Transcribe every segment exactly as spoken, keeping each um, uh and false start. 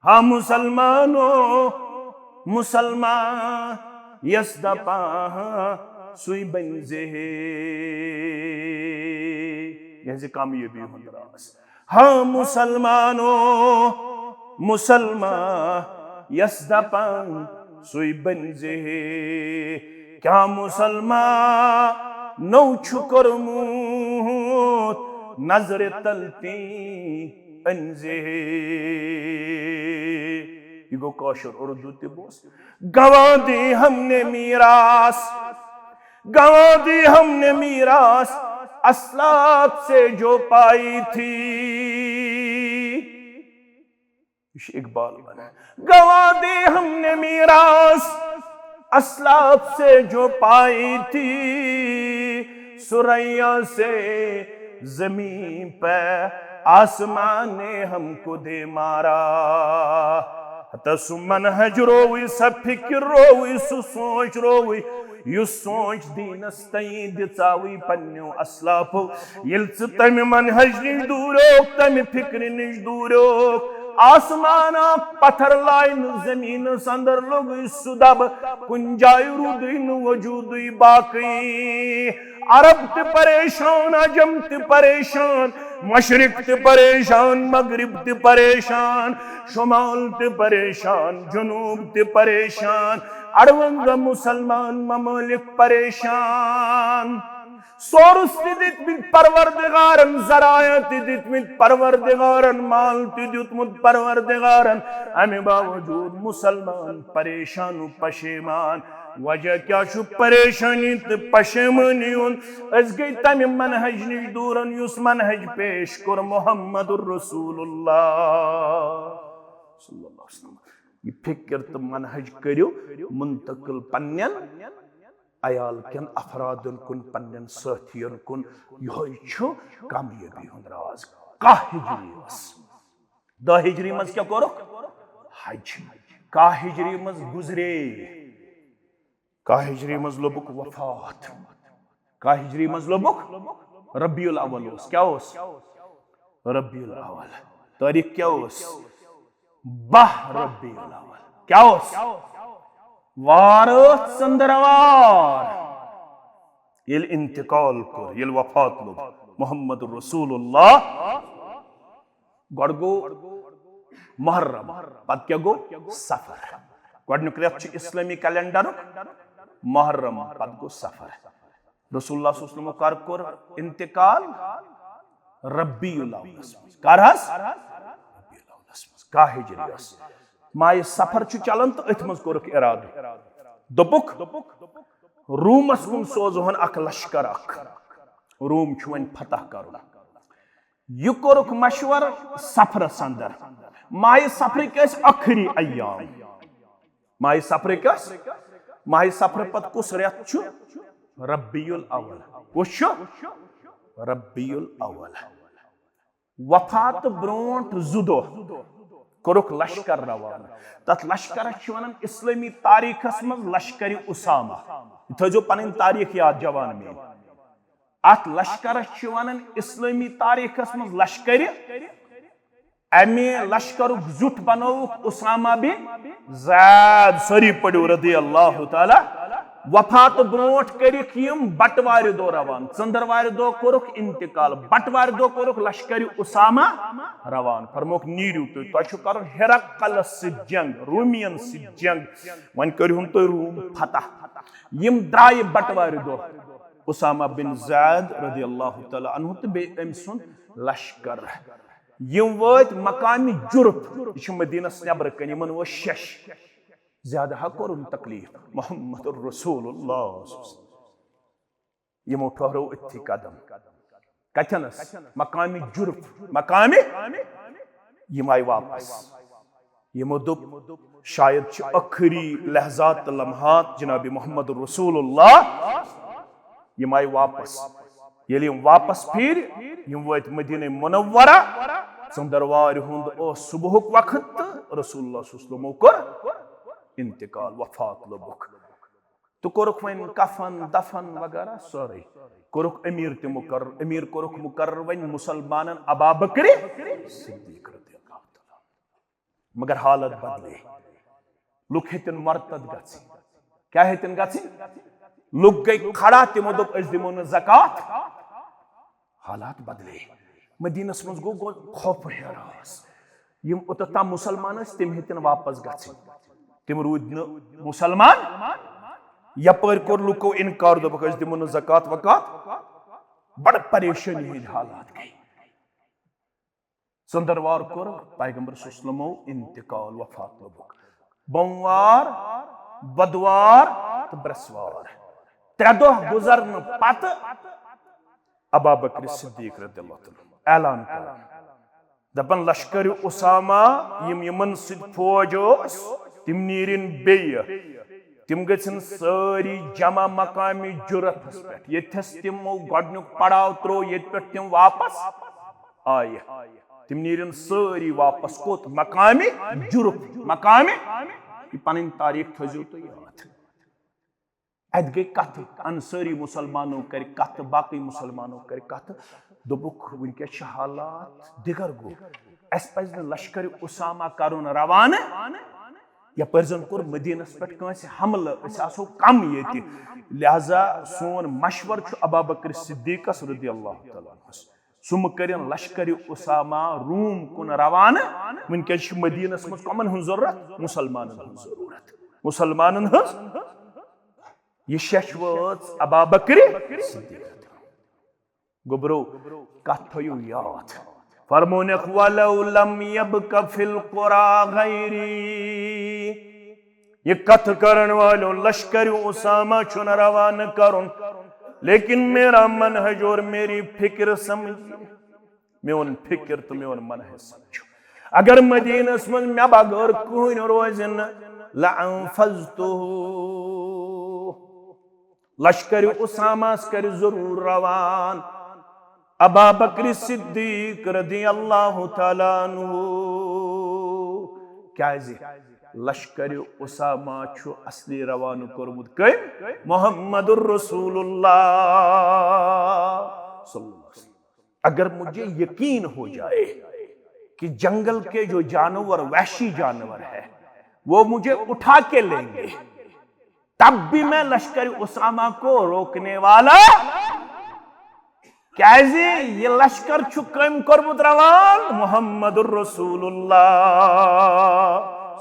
ہا مسلمانو، مسلمان یس دپان سُے بنزِ ہے۔ یہنزِ کامیٲبی ہُنٛد راز۔ ہا مسلمانو، مسلمان یس دپان سُے بنزِ ہے۔ کیا مسلمانو چھُ کوٚرمُت نظرِ تل تی أنزِ ہے؟ یہِ گوٚو کٲشُر، اردو تہِ بوز۔ گنوا دی ہم نے میراث، گنوا دی ہم نے میراث، اسلاف سے جو پائی تھی۔ یہ اقبال بنا۔ گنوا دی ہم نے میراث، اسلاف سے جو پائی تھی، ثریا سے زمین پہ آسمان نے ہم کو دے مارا۔ ہتا سُہ منہج رووٕے، سۄ فکر رووٕے، سُہ سونچ رووٕے، یُس سونچ دینس تئیں دِژاوٕے پننیو اسلافو۔ ییٚلہِ ژٕ تمہِ منہج نِش دوٗریوکھ، تمہِ فکرِ نِش دوٗریوکھ، آسمان اکھ پتھر لاینہٕ زمینس اندر لوٚگُے سُہ دبہٕ، کُنہِ جایہِ روٗدُے نہٕ وجوٗدُے باقٕے۔ عرب تہِ پریشان، عجم تہِ پریشان، مشرق تہِ پریشان، مغرب تہِ پریشان، شمال تہِ پریشان، جنوب تہِ پریشان، اڑونگہ مسلمان ممالک پریشان۔ سورس تہِ دِتمٕتۍ پروردگارن، ذرایع تہِ دِتمٕتۍ پروردگارن، مال تہِ دیُتمُت پروردگارن، امہِ باوجود مسلمان پریشان و پشیمان۔ وجہ کیا چھُ پریشانی تہٕ پشیمٲنی ہُنٛد؟ أسۍ گٔے تمہِ منہج نِش دوٗرن یُس منہج پیش کوٚر محمد رسول اللہ صلی اللہ علیہ وسلم۔ یہِ فکر تہٕ منہج کٔرِو منتقل پننٮ۪ن عیال کٮ۪ن افرادن کُن، پننٮ۪ن سٲتھین کُن۔ یِہوٚے چھُ کامیٲبی ہُنٛد راز۔ کاہ ہجری ٲس۔ دہ ہجری منٛز کیٛاہ کوٚرُکھ؟ حج۔ کاہ ہجری منٛز گُزرے، کاہ ہجری منٛز لوٚبُکھ وفات۔ کاہ ہجری منٛز لوٚبُکھ ربیع الاول اوس۔ کیٛاہ اوس؟ ربیع الاول۔ تٲریخ کیٛاہ اوس؟ باہ ربیع الاول۔ کیٛاہ اوس؟ وار ٲس ژٔنٛدٕروار۔ ییٚلہِ انتقال کوٚر، ییٚلہِ وفات لوٚب محمد رسول اللہ، گۄڈٕ گوٚو محرم، پتہٕ کیٛاہ گوٚو؟ صفر۔ گۄڈٕنیُک رٮ۪تھ چھُ اسلٲمی کیلنڈرُک محرم، پتہٕ گوٚو صفر۔ رسول اللہ صلی اللہ علیہ وسلم کر کوٚر انتقال؟ ربیع الاولس منٛز۔ کر حظ؟ ربیع الاولس منٛز۔ کاہ ہجری ٲس۔ ماہِ صفر چھُ چلان تہٕ أتھۍ منٛز کوٚرُکھ ارادٕ۔ دوٚپُکھ، رومس کُن سوزہون اکھ لشکر اکھ۔ روم چھُ وۄنۍ فتح کرُن۔ یہِ کوٚرُکھ مشورٕ صفرس اندر۔ ماہِ صفرٕکۍ ٲسۍ ٲخری ایام۔ ماہِ صفرٕکۍ ٲسۍ، ماہِ صفرٕ پتہٕ کُس رٮ۪تھ چھُ؟ ربیع الاول۔ کُس چھُ؟ ربیع الاول۔ وفات برونٹھ زٕ دۄہ کوٚرُکھ لشکر روانہٕ۔ تتھ لشکرس چھِ ونان اسلٲمی تاریخس منٛز لشکر اسامہ۔ یہِ تھٲیزیو پنٕنۍ تاریخ یاد، جوان میٲنۍ۔ اتھ لشکرس چھِ ونان اسلٲمی تاریخس منٛز لشکر۔ امہِ لشکرُک زیُٹھ بنووُکھ اسامہ بن زید۔ سٲری پٔرِو رضی اللہ تعالیٰ۔ وفات برونٹھ کٔرِکھ یِم بٹوارِ دۄہ روان، ژٔندٕروارِ دۄہ کوٚرُکھ انتقال، بٹوارِ دۄہ کوٚرُکھ لشکر اسامہ روان۔ فرمووُکھ، نیٖرِو تُہۍ، تۄہہِ چھُ کرُن ہرقلس سۭتۍ جنگ، رومین سۭتۍ جنگ۔ وۄنۍ کٔرِہُن تُہۍ روم فتح۔ یِم درٛایہِ بٹوارِ دۄہ۔ اسامہ بن زید رضی اللہ تعالیٰ عنہ تہٕ بیٚیہِ أمۍ سُنٛد لشکر۔ یِم وٲتۍ مقامِ جرف، یہِ چھُ مدینس نٮ۪برٕ کنہِ، یِمن اوس شش۔ زیادٕ ہا کوٚرُن تکلیف۔ محمد رسول اللہ۔ یِمو ٹھہرو أتھی قدم۔ کتھنس؟ مقامِ جرف، مقامِ۔ یِم آیہِ واپس۔ یِمو دوٚپ، شاید چھِ ٲخری لحظات تہٕ لمحات جناب محمد رسول اللہ۔ یِم آیہِ واپس۔ ییٚلہِ یِم واپس پھیٖرۍ، یِم وٲتۍ مدینہ منورہ۔ ژٔندٕروارِ ہُنٛد اوس صبحُک وقت تہٕ رسول اللہ صلی اللہ علیہ وسلمو کوٚر انتقال، وفات لوٚبُکھ۔ تہٕ کوٚرُکھ وۄنۍ کفن دفن وغیرہ سورُے۔ کوٚرُکھ امیر تہِ مقرر، امیر کوٚرُکھ مقرر وۄنۍ مسلمانن ابا بکر صدیق رضی اللہ تعالیٰ عنہ۔ مگر حالت بدلے۔ لُکھ ہیٚتِن مرتد گژھٕنۍ۔ کیٛاہ ہیٚتِن گژھٕنۍ؟ لُکھ گٔے کھڑا، تِمو دوٚپ، "أسۍ دِمو نہٕ زکوٰۃ۔" حالات بدلے۔ مدینس منٛز گوٚو، گوٚو خوف و ہراس۔ یِم اوٚتتھ تام مسلمان ٲسۍ، تِم ہیٚتِن واپس گژھٕنۍ۔ تِم روٗدۍ نہٕ مسلمان۔ یپٲرۍ کوٚر لُکو انکار، دوٚپُکھ، "أسۍ دِمو نہٕ زکوٰۃ وکوٰۃ۔" بڑٕ پریشٲنی ہٕنٛدۍ حالات گٔے۔ ژٔنٛدٕروار کوٚر پیغمبر صلی اللہ علیہ وسلمو انتقال، وفات لوٚبُکھ۔ بوموار، بدوار تہٕ برٛٮ۪سوار۔ ترٛےٚ دۄہ گُزرنہٕ پتہٕ ابا بکر صدیق رضی اللہ تعالیٰ عنہ اعلان کران، دپان، "لشکر اسامہ، یِم یِمن سۭتۍ فوج اوس، تِم نیرن بیٚیہِ۔ تِم گژھن سٲری جمع مقامِ جرتھس پٮ۪ٹھ، ییٚتھس تِمو گۄڈنیُک پڑاو تروو، ییٚتہِ پٮ۪ٹھ تِم واپس آیہِ۔ تِم نیرن سٲری واپس کوٚت؟ مقامِ جرتھ، مقامِ۔" یہِ پنٕنۍ تاریخ تھٲیزیو تُہۍ یاد۔ اتہِ گٔے کتھٕ، انصٲری مسلمانو کرِ کتھٕ، باقٕے مسلمانو کرِ کتھٕ۔ دوٚپُکھ، "وٕنکیٚس چھِ حالات دِگر گوٚو، اسہِ پزِ نہٕ لشکر اسامہ کرُن روانہٕ۔ یپٲرۍ زن کوٚر مدینس پٮ۪ٹھ کٲنٛسہِ حملہٕ، أسۍ آسو کم ییٚتہِ، لہذا سون مشورٕ چھُ ابا بکر صدیقس رضی اللہ تعالیٰ عنہس، سُہ مہٕ کٔرِن لشکر اسامہ روم کُن روانہٕ۔ وٕنکیٚس چھِ مدینس منٛز کمن ہٕنٛز ضروٗرت؟ مسلمانن ہٕنٛز ضروٗرت، مسلمانن ہٕنٛز۔" یہِ شیٚچھ وٲژ ابا بکر صدیق۔ گوٚبرو، کتھ تھٲیِو یاد۔ فرمونکھ، "ولو لم یبق فی القری غیری۔" یہِ کتھ کرن والٮ۪و، لشکر اسامہ چھُنہٕ روانہٕ کرُن، لیکن میرا منہج اور میری فکر سمجھ، میون فکر تہٕ میون منہج سمجھو۔ اگر مدینس منٛز مےٚ بغٲر کٕہٕنۍ روزِ نہٕ، لانفذتہ، لشکر اسامہس کرِ ضرور روان۔ ابا بکر صدیق رضی اللہ تعالیٰ عنہ، کیازِ؟ لشکر اسامہ چھُ اصلی روانہٕ کوٚرمُت کٔمۍ؟ محمد رسول اللہ صلی اللہ علیہ وسلم۔ اگر مجھے یقین ہو جائے کہ جنگل کے جو جانور وحشی جانور ہے، وہ مجھے اٹھا کے لیں گے، تب بھی میں لشکر اسامہ کو روکنے والا، کیازِ یہِ لشکر چھُ کٔمۍ کوٚرمُت روان؟ محمد رسول اللہ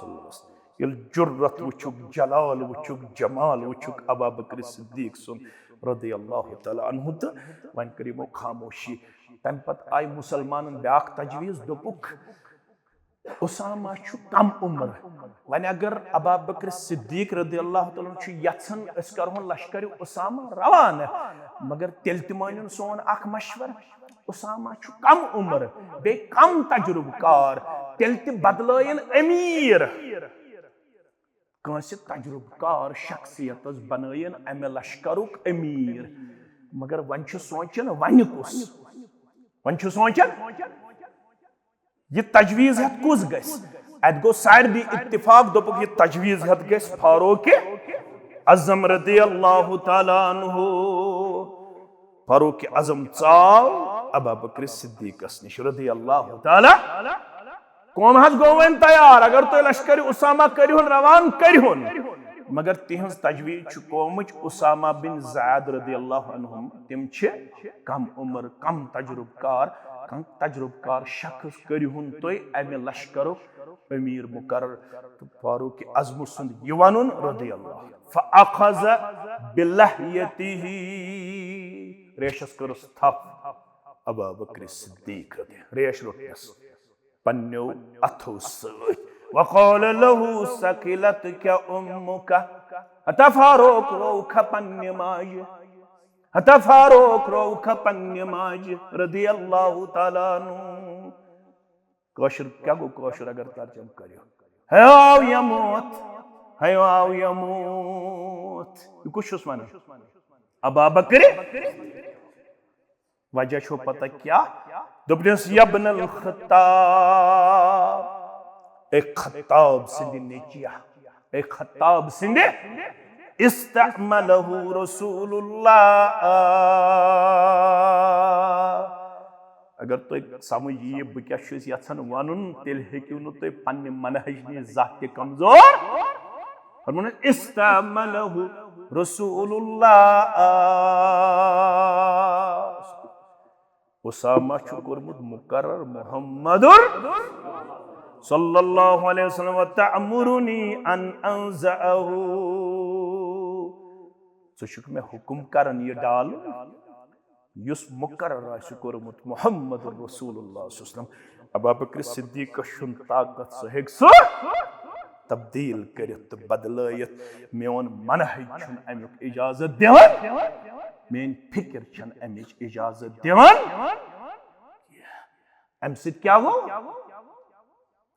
صلی اللہ علیہ وسلم۔ ییٚلہِ جُرت وٕچھُکھ، جلال وٕچھُکھ، جمال وٕچھُکھ ابا بکر صدیق سُنٛد رضی اللہ تعالیٰ عنہ، تہٕ وۄنۍ کٔر یِمو خاموشی۔ تَمہِ پتہٕ آیہِ مُسلمانن بیٛاکھ تجویٖز، دوٚپُکھ، اسامہ چھُ کم عمر۔ وۄنۍ اگر ابا بکر صدیق رضی اللہ تعالیٰ عنہ چھُ یژھان أسۍ کرہون لشکر اسامہ روانہٕ، مگر تیٚلہِ تہِ مٲنِن سون اکھ مشورٕ، اسامہ چھُ کم عمر، بیٚیہِ کم تجربہٕ کار، تیٚلہِ تہِ بدلٲیِن امیر۔ کٲنٛسہِ تجربہٕ کار شخصیتس بنٲیِن امہِ لشکرُک امیر۔ مگر وۄنۍ چھُ سونٛچان، وۄنۍ کُس؟ وۄنۍ چھُ سونٛچان، یہِ تجویٖز ہٮ۪تھ کُس گژھِ؟ اتہِ گوٚو سارنٕے اتفاق، دوٚپُکھ، یہِ تجویٖز ہٮ۪تھ گژھِ فاروق اعظم رضی اللہ تعالیٰ عنہ۔ فاروق اعظم ژاو ابا بکر صدیقس نِش رضی اللہ تعالیٰ۔ قوم حظ گوٚو وۄنۍ تیار، اگر تُہۍ لشکر اسامہ کٔرِہُن روان، کٔرِہُن۔ مگر تِہنٛز تجویٖز چھُ قومٕچ، اسامہ بن زید رضی اللہ عنہم، تِم چھِ کم عمر، کم تجربہٕ کار، کم تجربہٕ کار شخص، کٔرِہُن تُہۍ امہِ لشکرُک امیر مقرر۔ تہٕ فاروق اعظم سُنٛد یہِ ونُن رضی اللہ عنہ۔ فاخذ بلحیتہ، ریشس کٔرٕس تھپھ ابا بکر صدیق رضی، ریش روٚٹنس پننیو اتھو سۭتۍ۔ وقال له ثقلتك امك۔ ہتا فاروق، رووکھا پننہِ ماجہِ؟ ہتا فاروق، رووکھا پننہِ ماجہِ رضی اللہ تعالیٰ عنہ؟ کٲشُر کیٛاہ گوٚو؟ کٲشُر اگر ترجمہٕ کٔرِو، ہے آو یموت، ہے آو یموت۔ یہِ کُس چھُس ونان؟ ابا بکر۔ وجہ چھو پتہ کیا؟ دوٚپنس، "یبن الخطاب، اے خطاب سٕنٛدِ نیٚچیہ، اے خطاب سٕنٛدِ، استعملہ رسول اللہ، اگر تۄہہِ سمجھ ییہِ بہٕ کیٛاہ چھُس یژھان ونُن، تیٚلہِ ہیٚکِو نہٕ تُہۍ پننہِ منہج نِش زانٛہہ تہِ کمزور۔ فرمووُن، استعمله رسول اللہ۔ اسامہ چھُ کوٚرمُت مقرر محمد صلی اللہ علیہ وسلم، وتأمرنی ان انزعه۔ ژٕ چھُکھ مےٚ حکم کران یہِ ڈالُن، یُس مقرر آسہِ کوٚرمُت محمد رسول اللہ صلی اللہ علیہ وسلم۔ ابا بکر صدیقس چھُنہٕ طاقت، سُہ ہیٚکہِ سُہ تبدیل کٔرِتھ تہٕ بدلٲیِتھ۔ میون منہج چھُنہٕ امیُک اجازت دِوان، میٲنۍ فکر چھنہٕ امِچ اجازت دِوان۔ امہِ سۭتۍ کیٛاہ گوٚو؟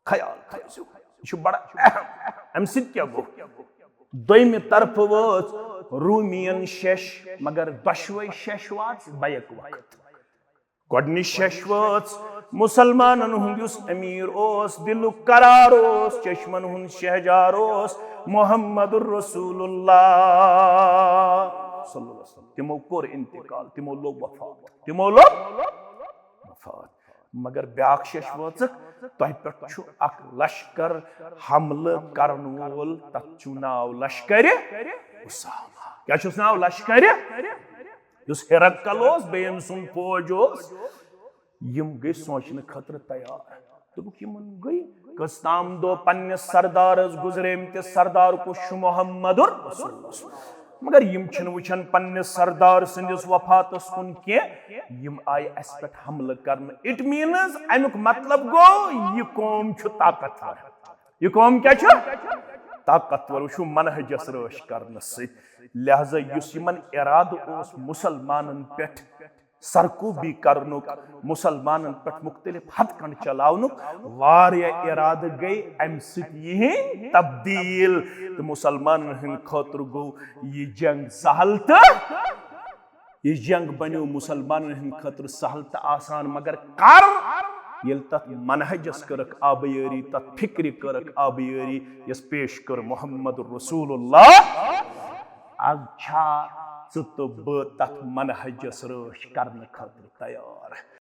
خیال تھٲیزیو، یہِ چھُ بڑٕ اہم۔ امہِ سۭتۍ کیٛاہ گوٚو؟ دوٚیمہِ طرفہٕ وٲژ روٗمین شیش، مگر دۄشوے شیش واژ بیک وقت۔ گۄڈٕنِچ شیش وٲژ مُسلمانن ہُنٛد یُس امیر اوس، دِلُک قرار اوس، چشمن ہُنٛد شہجار اوس، محمد رسول اللہ صلی اللہ علیہ وسلم۔ تِمو کوٚر انتقال، تِمو لوٚب وفات، تِمو لوٚب وفات۔ مگر بیاکھ شیش وٲژٕکھ، تۄہہِ پٮ۪ٹھ چھُ اکھ لشکر حملہٕ کرن وول، تتھ چھُ ناو لشکرِ اسامہ۔ کیٛاہ چھُس ناو؟ لشکرِ۔ یُس ہرقل اوس، بیٚیہِ أمۍ سُنٛد فوج اوس، یِم گٔے سونٛچنہٕ خٲطرٕ تیار۔ دوٚپُکھ، یِمن گٔے کٔژ تام دۄہ پننِس سردارس گُزریمتِس، سردار کُس چھُ؟ محمد رسول اللہ۔ مگر یِم چھِنہٕ وٕچھان پننِس سردار سٕنٛدِس وفاتس کُن کینٛہہ، یِم آیہِ اسہِ پٮ۪ٹھ حملہٕ کرنہٕ۔ It means، امیُک مطلب گوٚو، یہِ قوم چھُ طاقتور۔ یہِ قوم کیٛاہ چھُ؟ طاقتور۔ وٕچھِو، منہجس رٲچھ کرنہٕ سۭتۍ۔ لہذا یُس یِمن ارادٕ اوس مُسلمانن پٮ۪ٹھ سرکوبی کرنُک، مُسلمانن پٮ۪ٹھ مختلف ہتھ کنڈ چلاونُک، واریاہ ارادٕ گٔے امہِ سۭتۍ یِہنٛدۍ تبدیل۔ تہٕ مُسلمانن ہٕنٛدِ خٲطرٕ گوٚو یہِ جنگ سہل تہٕ یہِ جنگ بنیو مُسلمانن ہٕنٛدِ خٲطرٕ سہل تہٕ آسان۔ مگر کر؟ ییٚلہِ تتھ منہجس کٔرٕکھ آبیٲری، تتھ فکرِ کٔرٕکھ آبیٲری، یۄس پیش کٔر محمد رسول اللہ۔ از چھا ژٕ تہٕ بہٕ تتھ منہجس رٲچھ کرنہٕ خٲطرٕ تیار؟